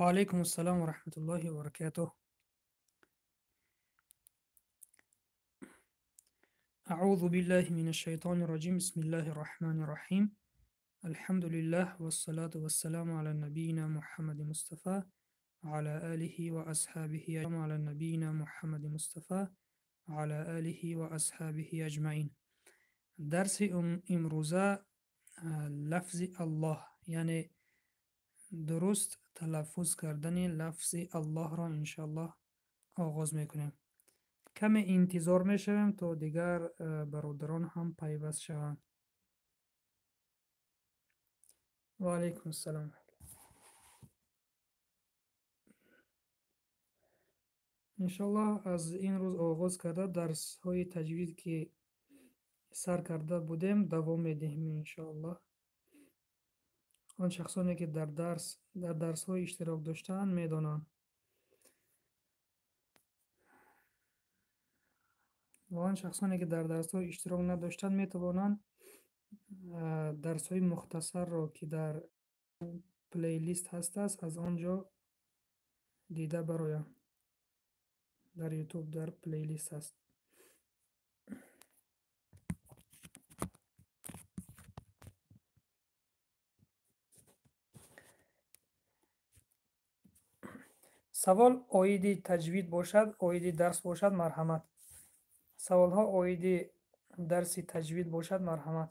Ва алайкум ассалом ва раҳматуллоҳи ва баракатуҳ. Аъузу биллаҳи минаш шайтонир раҷим. Бисмиллаҳир раҳмонир раҳим. Алҳамдулиллаҳ вассалату вассаламу ала набийина Муҳаммади Мустафа ва ала алиҳи ва асҳабиҳи ала набийина Муҳаммади Мустафа ва ала алиҳи ва асҳабиҳи аҷмаин. Дарси имрӯза лафзи Аллоҳ, яъне дуруст талаффуз кардани лафзи Аллоҳро иншоаллоҳ оғоз мекунем. Каме интизор мешавем, то дигар бародарон ҳам пайваст шаванд. Ва алайкум ассалом. Иншоаллоҳ аз ин рӯз оғоз карда дарсҳои таҷвид, ки сар карда будем, давом медиҳем иншоаллоҳ. Он шахсоне, ки дар дарсҳо иштирок доштаанд, медонанд. Ва он шахсоне, ки дар дарсҳо иштирок надоштанд, метавонанд дарсҳои мухтасарро, ки дар плейлист ҳастааст, аз он ҷо дида бароянд. Дар YouTube дар плейлист ҳаст. Савол оиди таҷвид бошад, оиди дарс бошад, марҳамат. Саволҳо оиди дарси таҷвид бошад, марҳамат.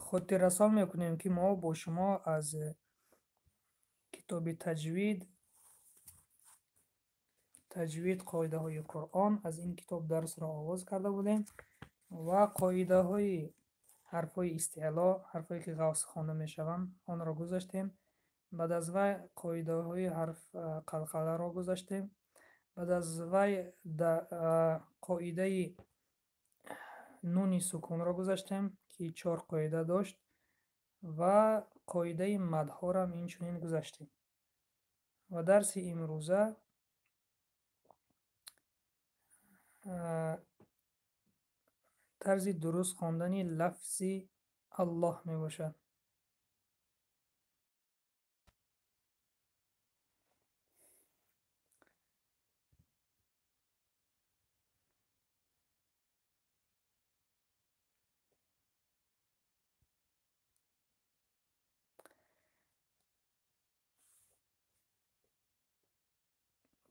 Хотиррасон мекунем, ки мо бо шумо аз китоби таҷвид, қоидаҳои Қуръон, аз ин китоб дарсро оғоз карда будем ва қоидаҳои ҳарфҳои истеъло, ҳарфҳое ки ғавс хонда мешаванд, онро гузаштем. Баъд аз вай қоидаҳои ҳарф қалқаларо гузаштем. Баъд аз вай қоидаи нуни сукунро гузаштем, ки 4 қоида дошт, ва қоидаи мадҳорам инчунин гузаштем. Ва дарси имрӯза тарзи дуруст хондани лафзи Аллоҳ мебошад.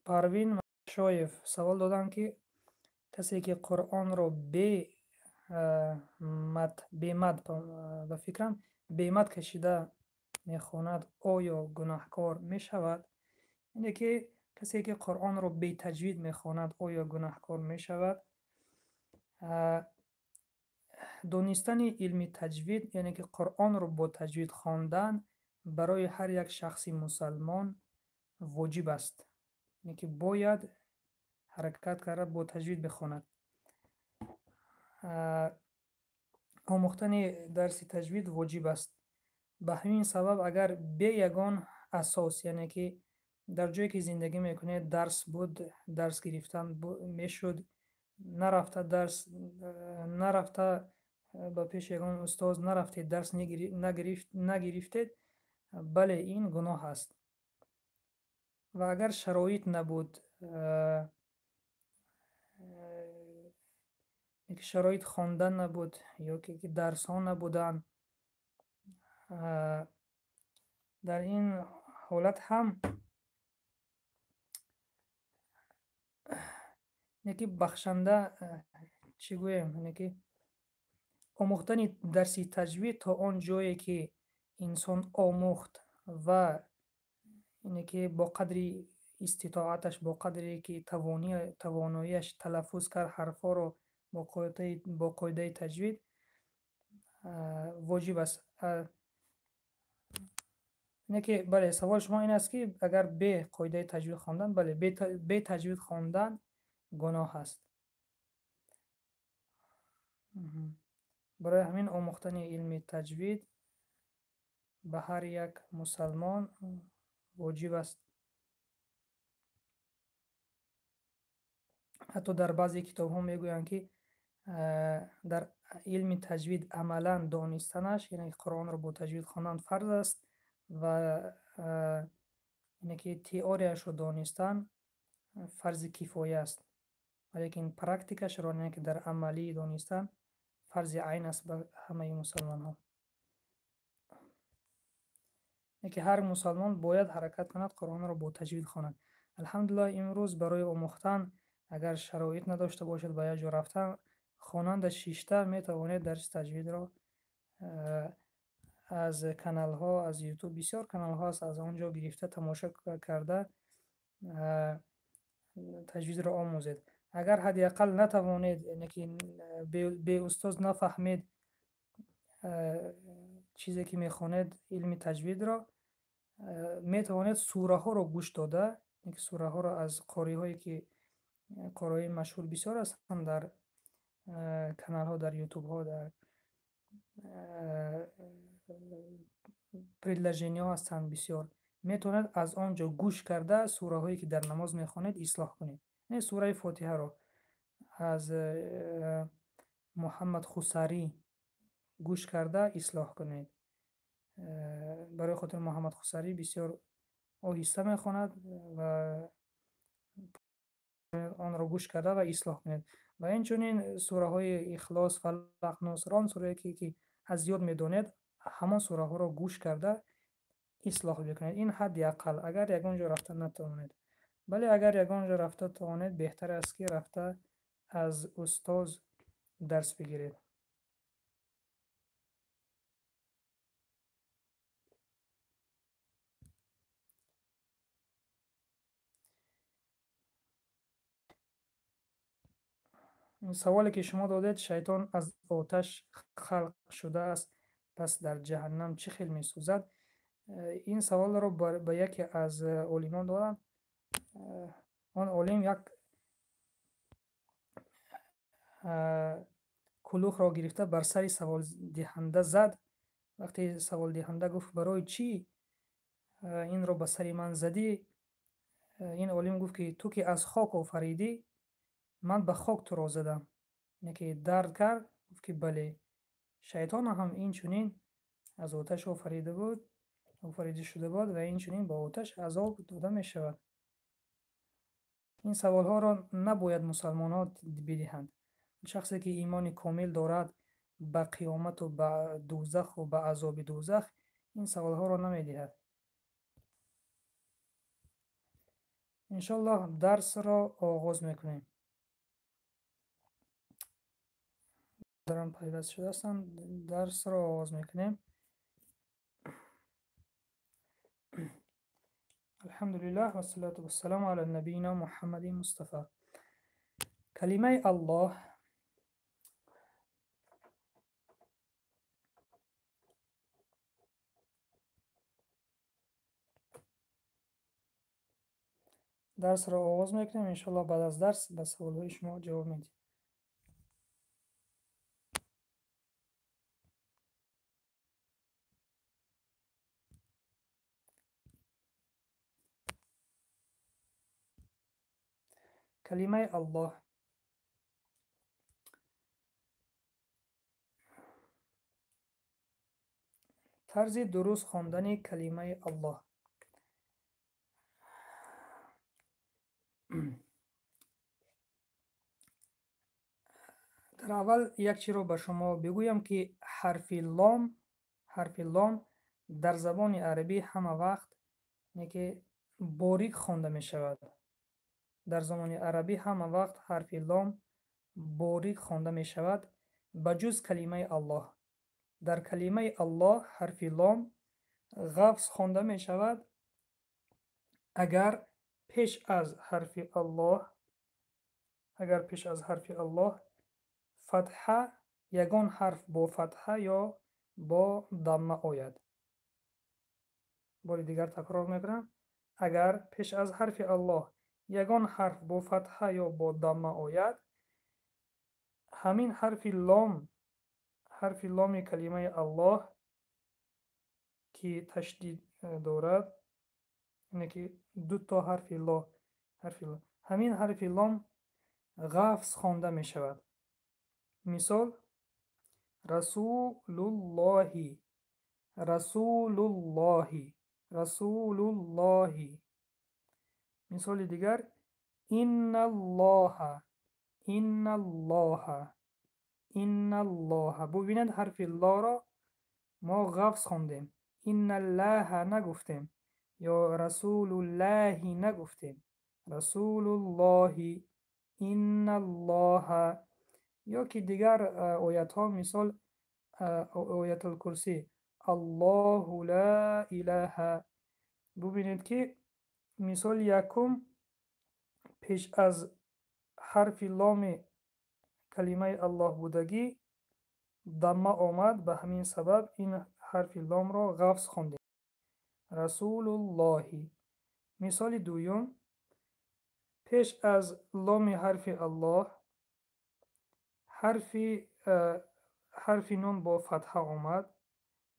Парвин Шоев савол доданд, ки касе ки Қуръонро бемад, ба фикрам бемад кашида мехонад, оё гунаҳкор мешавад? Яъне ки касе ки Қуръонро бетаҷвид мехонад, оё гунаҳкор мешавад? Донистани илми таҷвид, яъне ки Қуръонро бо таҷвид хондан барои ҳар як шахси мусалмон воҷиб аст. Яъне ки бояд ҳаракат карда бо таҷвид бихонад. Омӯхтани дарси таҷвид воҷиб аст. Ба ҳамин сабаб агар бе ягон асос, яъне ки дар ҷое ки зиндагӣ мекунед дарс буд, дарс гирифтан мешуд, нарафта дарс, нарафта ба пеши ягон устоз нарафтед, дарс нагирифтед, бале, ин гуноҳ аст. Ва агар шароит набуд, шароит хондан набуд ё ки дарсҳо набуданд, дар ин ҳолат ҳам яке бахшанда, чӣ гӯем, яъне ки омӯхтани дарси таҷвид то он ҷое ки инсон омӯхт ва Ине ки бо қадри иститоаташ, бо қадре ки тавоноияш талаффуз кард ҳарфҳоро бо қоидаи таҷвид воҷиб аст. Ине ки бале, саволи шумо ин аст ки агар бе қоидаи таҷвид хондан, бале, бе таҷвид хондан гуноҳ аст. Барои ҳамин омӯхтани илми таҷвид ба ҳар як мусалмон воҷиб аст. Ҳатто дар баъзе китобҳо мегӯянд ки дар илми таҷвид амалан донистанаш, яъне Қуръонро бо таҷвид хондан фарз аст ва яъне ки теорияшро донистан фарзи кифоя аст, валекин практикашро, яъне ки дар амалӣ донистан фарзи айн аст ба ҳамаи мусалмонҳо. Яъне ки ҳар мусалмон бояд ҳаракат кунад Қуръонро бо таҷвид хонад. Алҳамдулиллоҳ, имрӯз барои омӯхтан агар шароит надошта бошад ба як ҷо рафтан, хонанда шишта метавонед дарси таҷвидро аз каналҳо, аз YouTube бисёр каналҳо аст, аз он ҷо гирифта тамошо карда таҷвидро омӯзед. Агар ҳадди ақал натавонед, яъне ки бе устоз нафаҳмед чизе ки мехонед илми таҷвидро, метавонед сураҳоро гӯш дода, яъне ки сураҳоро аз қориҳое ки қориҳои машҳур бисёр ҳастанд дар каналҳо, дар ютубҳо, дар предложениҳо ҳастанд бисёр, метавонед аз он ҷо гӯш карда сураҳое ки дар намоз мехонед ислоҳ кунед. Яъне сураи Фотиҳаро аз Муҳаммад Хусарӣ гӯш карда ислоҳ кунед. Барои хотир Муҳаммад Хусарӣ бисёр оҳиста мехонад ва онро гӯш карда ва ислоҳ кунед. Ва инчунин сураҳои Ихлос, Фалақ, Нос, он сурае ки аз ёд медонед, ҳамон сураҳоро гӯш карда ислоҳ бикунед. Ин ҳадди ақал, агар ягон ҷо рафта натавонед. Бале, агар ягон ҷо рафта тавонед, беҳтар аст ки рафта аз устоз дарс бигиред. Саволе ки шумо додед, шайтон аз оташ халқ шудааст, пас дар ҷаҳаннам чӣ хел месӯзад? Ин саволро ба яке аз олимон додам. Он олим як кулухро гирифта бар сари саволдиҳанда зад. Вақте саволдиҳанда гуфт барои чӣ инро ба сари ман задӣ, ин олим гуфт ки ту ки аз хок офаридӣ, ман ба хок туро задам. Яъне ки дард кард, гуфт ки бале, шайтон ҳам инчунин аз оташ офарида шуда буд ва инчунин ба оташ азоб дода мешавад. Ин саволҳоро набояд мусалмонҳо бидиҳанд. Шахсе ки имони комил дорад ба қиёмату ба дӯзаху ба азоби дӯзах, ин саволҳоро намедиҳад. Иншоаллоҳ дарсро оғоз мекунем. Дарам пайваст шудаастанд, дарсро оғоз мекунем. Алҳамдулиллаҳ вассалату вассаламу ала набийина Муҳаммади Мустафа. Калимаи Аллоҳ дарсро оғоз мекунем. Иншоаллоҳ баъд аз дарс ба саволҳои шумо ҷавоб медиҳем. Калимаи Аллоҳ тарзи дуруст хондани калимаи Аллоҳ. Дар аввал як чиро ба шумо бигӯям ки ҳарфи лом дар забони арабӣ ҳама вақт ки борик хонда мешавад. Дар забони арабӣ ҳама вақт ҳарфи лом борик хонда мешавад, ба ҷуз калимаи Аллоҳ. Дар калимаи Аллоҳ ҳарфи лом ғафз хонда мешавад Агар пеш аз ҳарфи Аллоҳ, агар пеш аз ҳарфи Аллоҳ фатҳа, ягон ҳарф бо фатҳа ё бо дамма ояд. Бори дигар такрор мекунам. Агар пеш аз ҳарфи Аллоҳ ягон ҳарф бо фатҳа ё бо дамма ояд, ҳамин ҳарфи лом, ҳарфи ломи калимаи Аллоҳ ки ташдид дорад, яъне ки ду то ҳарфи ло, ҳарфи ло, ҳамин ҳарфи лом ғафз хонда мешавад. Мисол: Расулуллоҳи, Расулуллоҳи, Расулуллоҳи. Мисоли дигар: Инналлоҳа, Инналлоҳа, Инналлоҳа. Бубинед, ҳарфи лоро мо ғафз хондем. Инналлаҳа нагуфтем ё Расулуллоҳи нагуфтем. Расулуллоҳи, Инналлоҳа. Ё ки дигар оятҳо, мисол оятул курсӣ, Аллоҳу ла илаҳа. Бубинед ки мисоли якум пеш аз ҳарфи ломи калимаи Аллоҳ будагӣ дамма омад, ба ҳамин сабаб ин ҳарфи ломро ғафз хондем. Расулуллоҳи. Мисоли дуюм пеш аз ломи ҳарфи Аллоҳ ҳарфи нун бо фатҳа омад,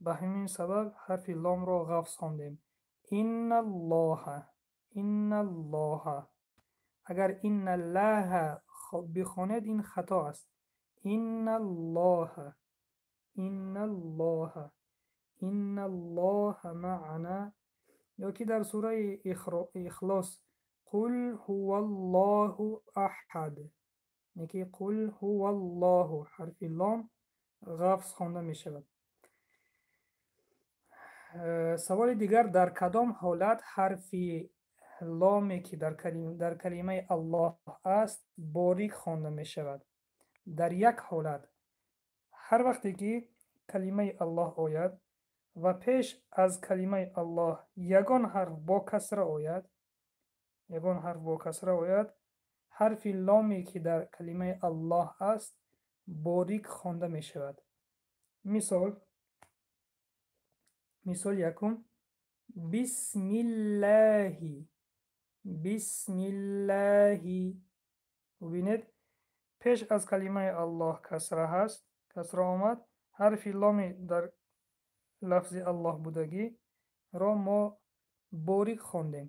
ба ҳамин сабаб ҳарфи ломро ғафз хондем. Инналлоҳа, Инналлоҳа. Агар инналлаҳа бихонед, ин хато аст. Инналлоҳа, Инналлоҳа, Инналлоҳа маъана. Ё ки дар сураи Ихлос қул ҳуваллоҳу аҳад, яъне қул ҳуваллоҳу, ҳарфи лом ғафз хонда мешавад. Саволи дигар: дар кадом ҳолат ҳарфи ломе ки дар калимаи Аллоҳ аст борик хонда мешавад? Дар як ҳолат, ҳар вақте ки калимаи Аллоҳ ояд ва пеш аз калимаи Аллоҳ ягон ҳарф бо касра ояд, ягон ҳарф бо касра ояд, ҳарфи ломе ки дар калимаи Аллоҳ аст борик хонда мешавад. Мисол, мисол якум: Бисмиллаҳи, Бисмиллаҳи. Бубинед, пеш аз калимаи Аллоҳ касра ҳаст, касра омад, ҳарфи ломи дар лафзи Аллоҳ будагиро мо борик хондем.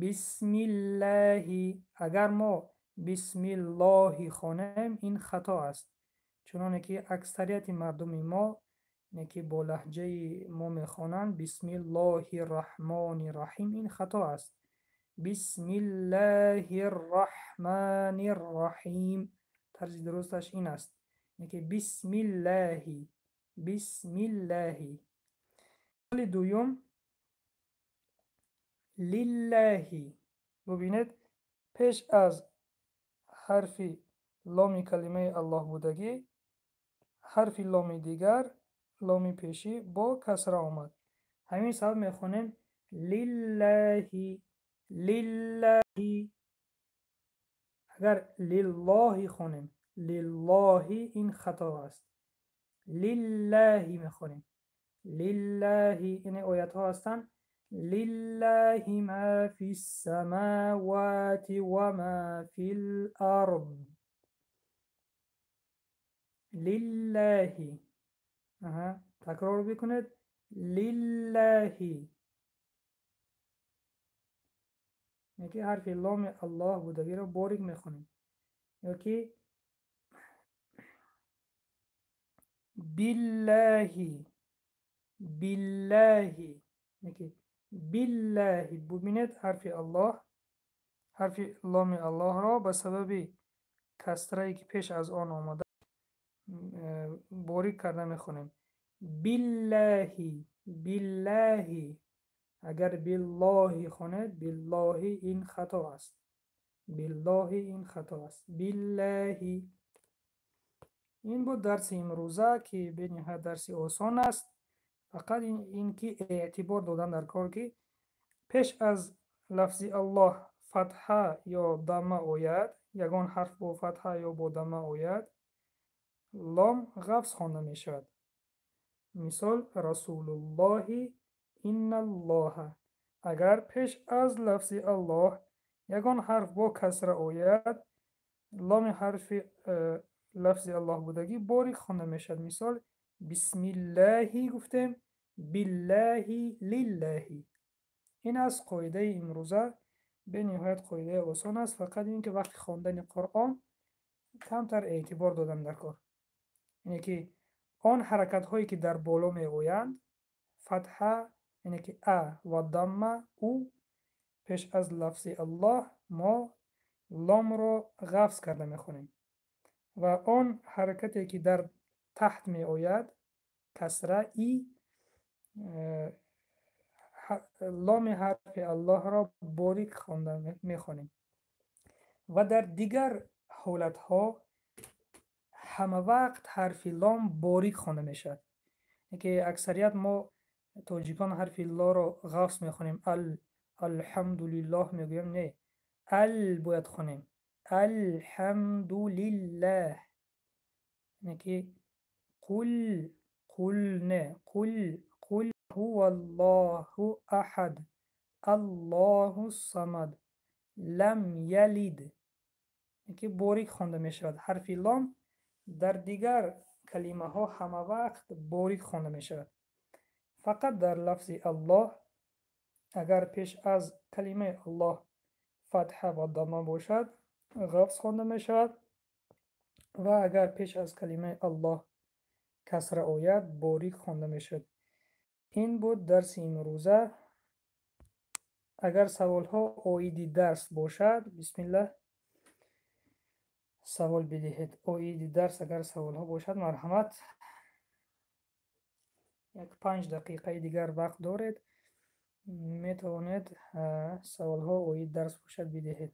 Бисмиллаҳи. Агар мо бисмиллоҳи хонем, ин хато аст, чуноне ки аксарияти мардуми мо ки бо лаҳҷаи мо мехонанд бисмиллоҳи раҳмони раҳим, ин хато аст. Бисмиллоҳи раҳмони раҳим, тарзи дурусташ ин аст, ки бисмиллоҳи, бисмиллоҳи. Мисоли дуюм: лиллаҳи. Бубинед, пеш аз ҳарфи ломи калимаи Аллоҳ будагӣ ҳарфи ломи дигар, ломи пешӣ бо касра омад. Ҳамин сабаб мехонем лиллаҳи, лиллаҳи. Агар лиллоҳи хонем, лиллоҳи, ин хато аст. Лиллаҳи мехонем. Лиллаҳи, ин оятҳо ҳастанд. Лиллаҳи ма фис самавати ва ма фил ард. Лиллаҳи. Такрор бикунед. Лиллаҳи. Яки ҳарфи ломи Аллоҳ будагиро борик мехонем. Ёки биллаҳи, биллаҳи, яки биллаҳи. Бубинед, ҳарфи Аллоҳ, ҳарфи ломи Аллоҳро ба сабаби касрае ки пеш аз он омада борик карда мехонем. Биллаҳи, биллаҳи. Агар биллоҳи хонед, биллоҳи, ин хато аст. Биллоҳи, ин хато аст. Биллаҳи. Ин буд дарси имрӯза ки бениҳоят дарси осон аст. Фақат ин ки эътибор додан дар кор, ки пеш аз Лафзи Аллоҳ фатҳа ё дамма ояд, ягон ҳарф бо фатҳа ё бо дамма ояд, лом ғафз хонда мешавад. Мисол: Расулуллоҳи, инналлоҳа. Агар пеш аз лафзи Аллоҳ ягон ҳарф бо касра ояд, ломи ҳарфи лафзи Аллоҳ будагӣ борик хонда мешавад. Мисол: бисмиллаҳи гуфтем, биллаҳи, лиллаҳи. Ин аст қоидаи имрӯза. Бениҳоят қоидаи осон аст, фақат ин ки вақти хондани Қуръон камтар эътибор додан дар кор. Яъне ки он ҳаракатҳое, ки дар боло меоянд, фатҳа, яъне ки а ва дамма у пеш аз лафзи Аллоҳ, мо ломро ғафз карда мехонем ва он ҳаракате, ки дар таҳт меояд, касра и, ломи ҳарфи Аллоҳро борик хонда мехонем. Ва дар дигар ҳолатҳо ҳама вақт ҳарфи лом борик хонда мешавад. Ки аксарият мо тоҷикон ҳарфи лоро ғафз мехонем, ал, алҳамдулиллоҳ мегӯем. Не, ал бояд хонем, алҳамдулиллаҳ. Яъне ки қул, қул не, қул, қул ҳуваллоҳу аҳад, аллоҳу самад, лам ялид. Ки борик хонда мешавад. Ҳарфи лом дар дигар калимаҳо ҳама вақт борик хонда мешавад. Фақат дар лафзи Аллоҳ, агар пеш аз калимаи Аллоҳ фатҳа ва дамма бошад, ғафз хонда мешавад ва агар пеш аз калимаи Аллоҳ касра ояд, борик хонда мешавад. Ин буд дарси имрӯза. Агар саволҳо оиди дарс бошад, бисмиллаҳ, савол бидиҳед. Оиди дарс агар саволҳо бошад, марҳамат. Як 5 дақиқаи дигар вақт доред, метавонед саволҳо оид дарс бошад, бидиҳед.